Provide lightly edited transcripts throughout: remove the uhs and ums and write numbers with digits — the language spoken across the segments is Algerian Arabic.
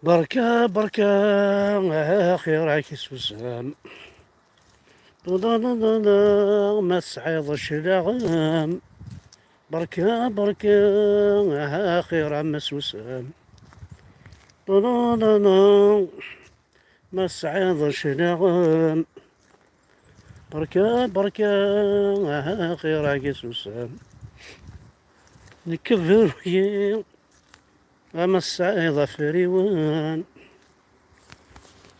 بركة بركة خيرك سوسام ما تسعيض الشلاغم. بركة بركة خير عم سوسام ما تسعيض الشلاغم. بركة بركة خيرك سوسام نكفر أما السعيدة فريوان.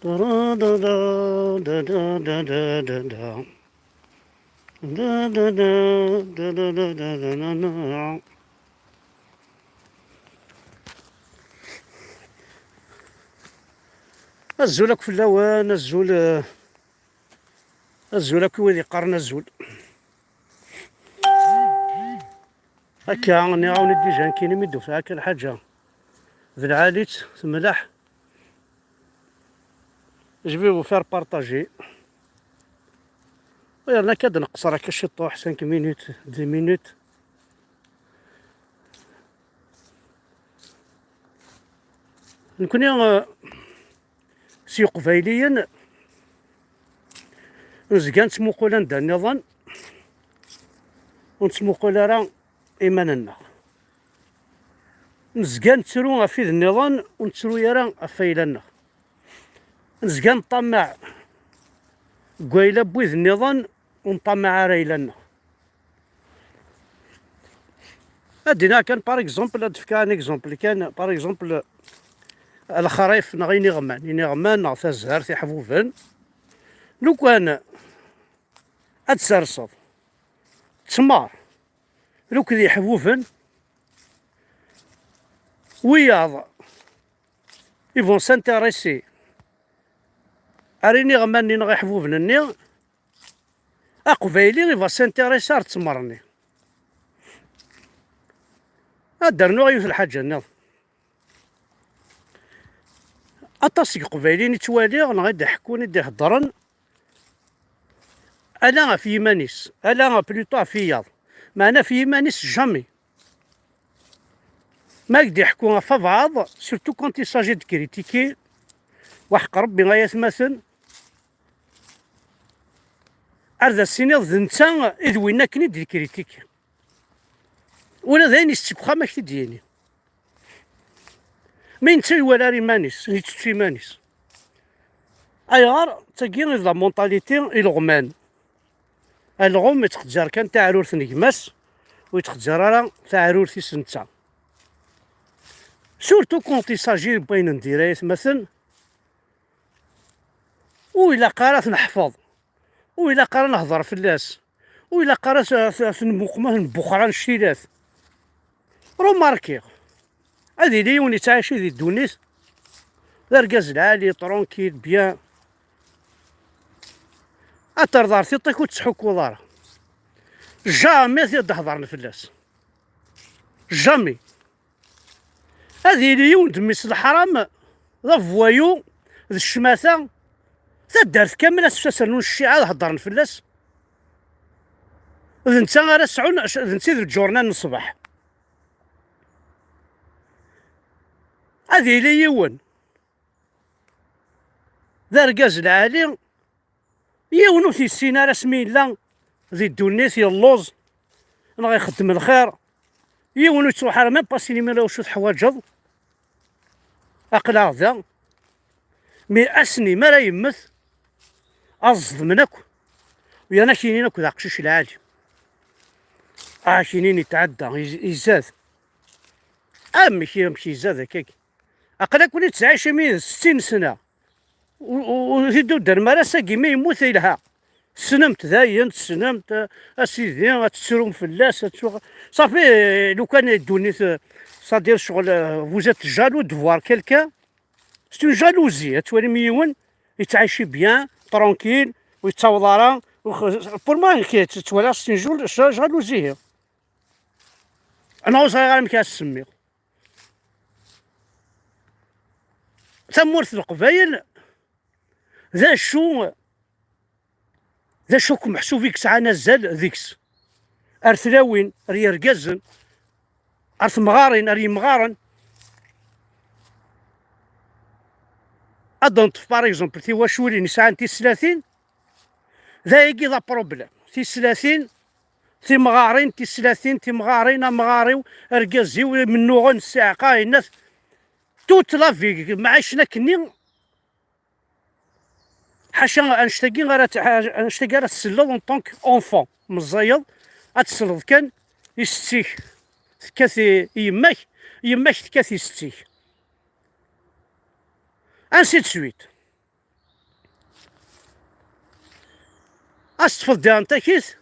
دا دا دا دا دا دا دا دا دا دا دا دا دا دا دا دا. الزول في اللوان الزول الزول كي يقارن الزول هكا راني عاوني déjà كاين ميدو في هكا الحاجة ذي العاليت تملح. je vais vous faire partager ويلا كاد نقصر هكا شي طوح 5 minutes 10 minutes. نكوني سي قبايليا نزكا نتموقول عند النظام ونتموقول راه إيماننا نزكا نترو في النظام ونترو يرا فايلنا نزكا نطمع قويلة بويد النظام ونطمع رايلنا. أدينا كان par exemple أدفكا un exemple كان par exemple الخريف نغ ينغمان ينغمان نغ تزهر تيحبوبن لو كان أتسرصد تمار لو كذي يحبوبن وياض ils vont s'intéresser أريني غماني نغ يحبوبن أقبايلي il va s'intéresser ار تمرني. أدرنو غير في الحاجة النظام أطاس قبايلين يتوالي غادي يحكون يدي يهضرن ألا في يمانيس ألا plutôt في ياض معنا في يمانيس jamais ما يقدر يحكوا في بعض surtout quand il s'agit de critiquer وحق ربي غاية مثلا أردا السينيض نتا إذ وين كني دير critique ولا ذاين يستكخا ما كتديني مي نتا ولا ريمانيس يتسوي مانيس أيغار تاكي la mentalité الغمان الغم يتخجر كان تعرور نجمس ويتخجر راه تعرور سنتا surtout quand il s'agit بين نديريت مثلا وإلا قرات نحفظ وإلا قرا نهضر في الناس وإلا قرات نبقمه نبخران الشيلات remarquez هذه لي وني تعيشي دي الدونيت الركاز العالي tranquille bien أترضار تيطيك وتسحك وضارة jamais تهضر في الناس jamais. هذه ليون دميس الحرام ذا voyou ذا الشماثة تدارت كاملة سفسرنون الشيعة هضرن في الناس ذا نتا غير سعون ذا نتا ذا ال journal الصباح. هذه ليون ذا ركاز العالي يونو تيسينا رسمي لا ذي الدونيت يلوز انا غيخدم الخير يونو تروح راه même pas سينما لا وشو تحواجض اقلا ذا mais اسني ما راه يمث ازد منك ويانا كاينين اكو ذا قشيش العالي كاينين يتعدى يزاد امي يمشي يزاد هكاك اقلا كوني تعيش من 60 سنة وزيدو دار مراسا كيما يموت يلها سنمت ذاين سنمت اسيدي تسروم فلاس صافي لو كان دونيت c'est-à-dire شغل vous êtes jaloux de voir quelqu'un c'est une jalousie توالي ميون يتعيشي bien tranquille ويتعوض راه pour moi توالي c'est une jalousie. انا صغير غير كنسمي تمورت القبايل ذا شو ذا شو محسوب فيك ساعة نزل ذيكس ارثلاوين ريرقزن ارث مغارين اري مغارن Ad neṭṭef par exemple tiwaculin yesɛan tislatin, dayagi d problème. Tislatin, timɣarin, tislatin, timɣarin, amɣar-iw, argaz-iw, imennuɣen, ssiɛqa, yenna-t toute la vie mɛicen akkenni. Ḥaca annect-agi ara tselleḍ en tant qu'enfant meẓẓayeḍ, ad tesleḍ kan i setti-k tekkat i yemma-k, yemma-k tekkat i setti-k, ainsi de suite. Ad teṭṭfeḍ diɣen takit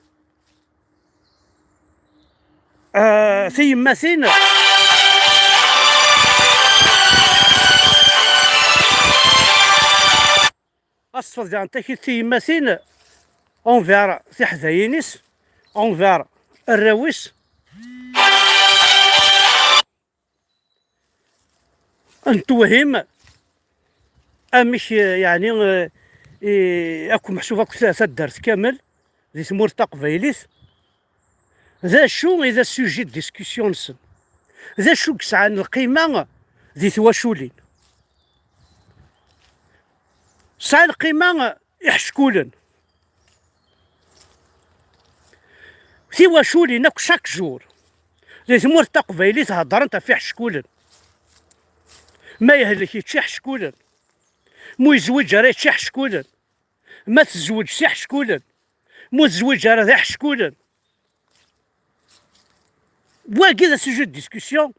tiyemmatin. Ad teṭṭfeḍ diɣen takit tiyemmatin envers tiḥdayin-is, envers arraw-is. Netwehim amek yeɛni akk meḥsub akk taddart kamel di tmurt taqbaylit, d acu i d asuji d discussion-nsen, d acu i yesɛan lqima di twaculin. Tesɛa lqima iḥeckulen. Tiwaculin akk chaque jour di tmurt taqbaylit heddrent ɣef iḥeckulen. Ma yehlek yečča iḥeckulen, ma ur yezwiǧ ara yečča iḥeckulen, ma tezweǧ s iḥeckulen, ma ur tezwiǧ ara d iḥeckulen. Wagi d asujet de discussion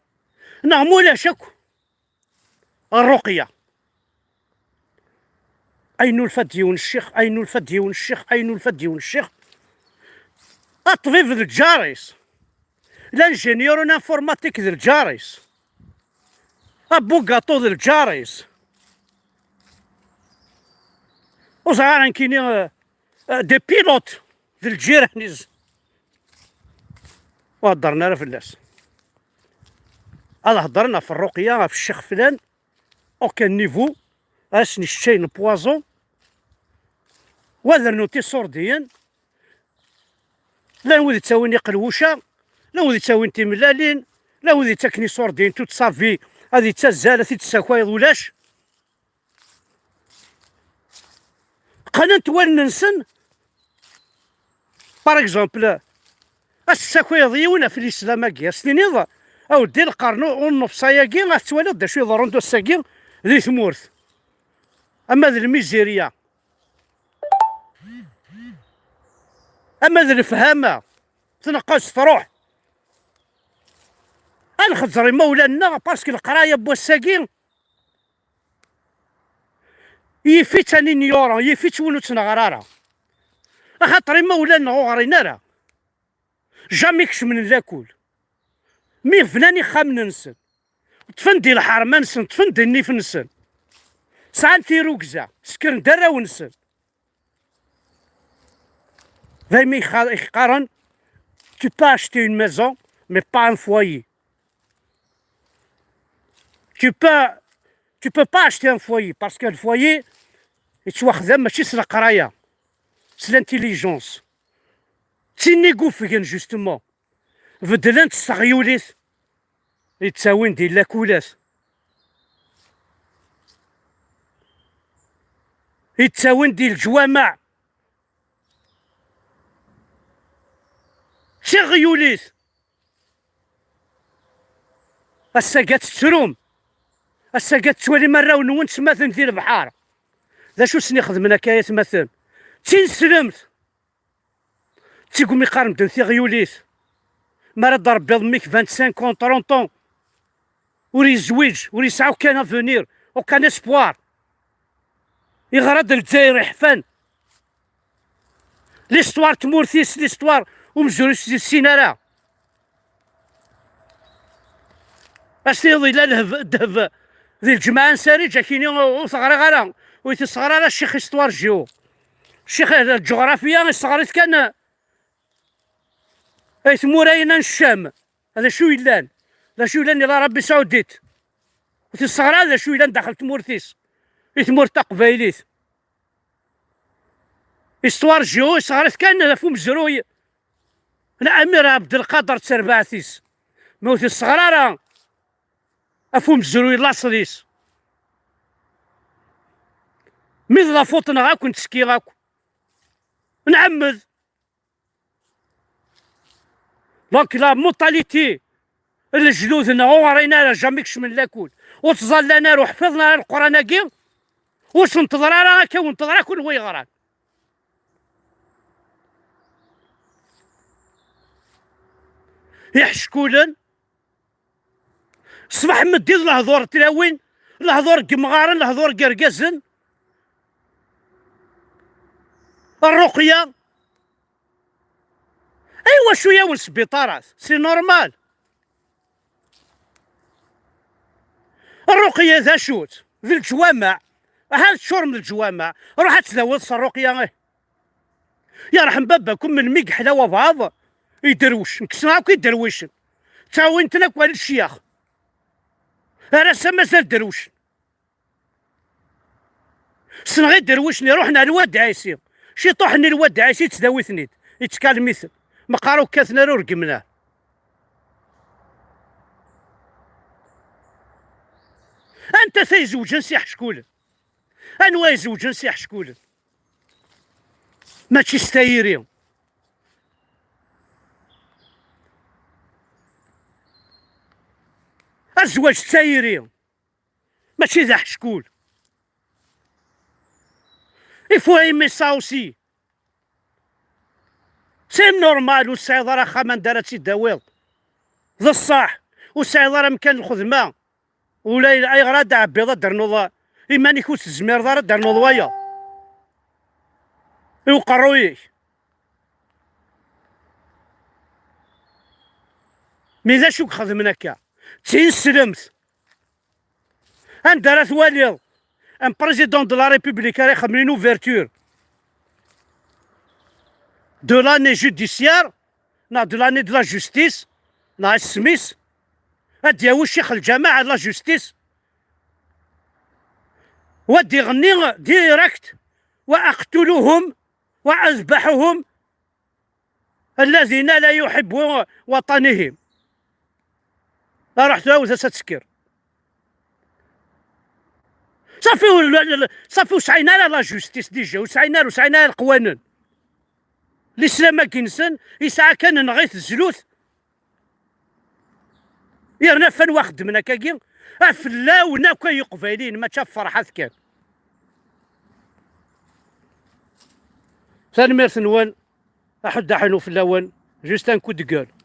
neɣ ma ulac akk Rruqya. Ay nulfa-d yiwen ccix, ay nulfa-d yiwen ccix, ay nulfa-d yiwen ccix. Aṭbib d lǧar-is. L'ingénieur en informatique d lǧar-is. Abugaṭu d lǧar-is. Ur ẓriɣ ara nekkini des pilotes d lǧiran-is. Ur heddren ara fell-as. Ad heddren ɣef rruqya, ɣef ccix flan, aucun niveau, ad asen-yeccayen poison, wa ad rnun tisurdiyen, llan wid yettawin iqelwuca, llan wid yettawin timellalin, llan wid yettaken isurdiyen toute sa vie, ad yettazzal, ad t-id-tessakayeḍ ulac. Qqnent wallen-nsen, par exemple, ad tessakayeḍ yiwen ɣef lislam-agi, ad s-tiniḍ, aweddi lqern ur nefṣa-agi, ad tettwaliḍ d acu iḍerrun ass-agi di tmurt, ama d lmizirya, ama d lefhama, tneqqes truḥ. Ad nxezzer imawlan-nneɣ, parce que leqraya n wass-agi yif-itt un ignorant, yif-itt win ur tt-neɣri ara. Axaṭer imawlan-nneɣ ur ɣrin ara. Jamais kecmen lakul. Mi bnan ixxamen-nsen, ṭṭfen di lḥerma-nsen, ṭṭfen di nnif-nsen. Sɛan tirugza, sekren-d arraw-nsen. Daymi i qqaren tu peux acheter une maison mais pas un foyer. Tu peux pas acheter un foyer parce que le foyer yettwaxdam mačči s leqraya, s l'intelligence. D tin i yufgen justement. Beddlent s teɣyulit yettawin di lakulat. Yettawin di leǧwameɛ. D tiɣyulit. Ass-agi ad tettrum. Ass-agi ad tettwalim arraw-nwen ttmaten di lebḥar. D acu sen-ixedmen akka ay atmaten? D tineslemt. D tigmi qqaren medden tiɣyulit. Mi ara d-rebbiḍ mmi-k 25 ans, 30 ans, ur yezwiǧ, ur yesɛa aucun avenir, aucun espoir. Yeɣra-d Lezzayer iḥfan. L'histoire tmurt-is, l'histoire umezruy-is ur yessin ara. As-tiniḍ yella ddheb di lǧemɛa n Sariǧ, akini ur teɣriɣ ara, ur yi-tesɣer ara ccix histoire géo. Ccix lǧuɣrafiya isɣer-it kan ay tmura-ina n Ccam. D acu yellan? D acu yellan di l'Arabie Saoudite? Ur t-isɣer ara d acu yellan daxel tmurt-is, i tmurt taqbaylit. Histoire géo isɣer-it kan ɣef umezruy n Amir Abdelkader d terbaɛt-is. Ma ur t-isɣer ara ɣef umezruy laṣel-is. Mais d la faute neɣ akk nettsekki akk nɛemmed. Donc la mentalité lejdud-nneɣ ur ɣrin ara, jamais kecmen lakul, ur ttẓallan ara, ur ḥfiḍen ara leqran-agi, ur sen-teḍra ara akka wen-teḍra kunwi yeɣran. Iḥeckulen, ṣṣbeḥ meddi d lehdur n tlawin, lehdur n yemɣaren, lehdur n yergazen, rruqya. Ay wacu yawen sbiṭarat, c'est normal. Rruqya d acu-tt? D leǧwameɛ. Aha teččurem d leǧwameɛ, ruḥ ad tdawiḍ s rruqya. Eh. Yerḥem babakum melmi yeḥla wabɛaḍ yederwec, kksen akk iderwicen, ttawin-ten akk ɣer lecyax. Ar ass-a mazal derwcen. Ssneɣ iderwicen iruḥen ɣer Lwad Ɛisi. Ciṭuḥ-nni Lwad Ɛisi yettdawi-ten-id, yettkalmi-ten. Meqqar ur kkaten ara ur reggmen ara. Anta ta izewǧen s iḥeckulen? Anwa izewǧen s iḥeckulen? Mačči s tayri. Azwaǧ d tayri, mačči d aḥeckul. Il faut aimer ça aussi. C'est normal ur tesɛiḍ ara axxam anda ara tt-id-tawiḍ. D ṣṣeḥ, ur tesɛiḍ ara amkan n lxedma. Ula ayɣer ad d-tɛebbiḍ ad d-ternuḍ iman-ik ur tezmireḍ ara ad d-ternuḍ wayeḍ. I uqerruy-ik. Mi d acu i ixedmen akka? D tineslemt. Anda ara twaliḍ un président de la République ara ixedmen une ouverture de l'année judiciaire neɣ de l'année de la justice neɣ isem-is ad d-yawi ccix lǧamaɛ la justice wa d-iɣenni direct wa aqtuluhum wa azbaḥuhum alladina la yuhibbu waṭanihim. Ruḥ tura wet-as ad tekker. Safi safi ur sɛin ara la justice déjà, ur sɛin ara, ur sɛin ara leqwanen. Lislam-agi-nsen yesɛa kan nɣit zlut. Yerna fan wa xeddmen akkagi, a fell-awen akk ay Iqbayliyen, mačči af Ferḥat kan. Tanemmirt-nwen, aḥud aḥunu fell-awen, juste un coup de gueule.